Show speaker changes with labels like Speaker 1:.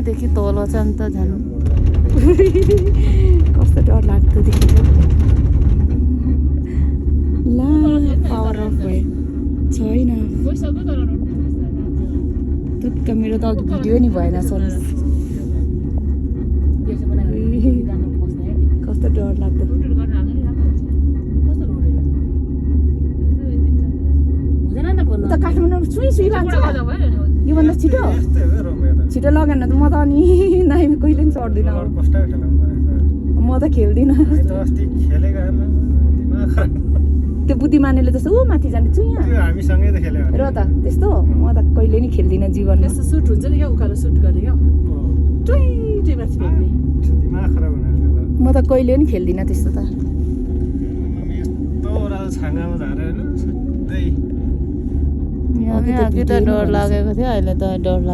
Speaker 1: यहाँदेखि तल छ नि त झन् कस्तो डर लाग्दो देखेको ला पावर अफ भयो छैन तुक्क मेरो त अघि भिडियो नि भएन सर्भिस कस्तो डर लाग्दो त काठमाडौँ सुई सुई लाग्छ योभन्दा छिटो छिटो लगेन त म त अनि नाइमी कहिले पनि चढ्दिनँ म त खेल्दिनँ त्यो बुद्धिमानेले जस्तो ऊ माथि जाने चुइया र त त्यस्तो म त कहिले नि खेल्दिनँ जीवनमा
Speaker 2: सुट हुन्छ नि क्या उकालो सुट गर्ने क्या
Speaker 1: म त कहिले नि खेल्दिनँ त्यस्तो त अघि त डर लागेको थियो अहिले त डर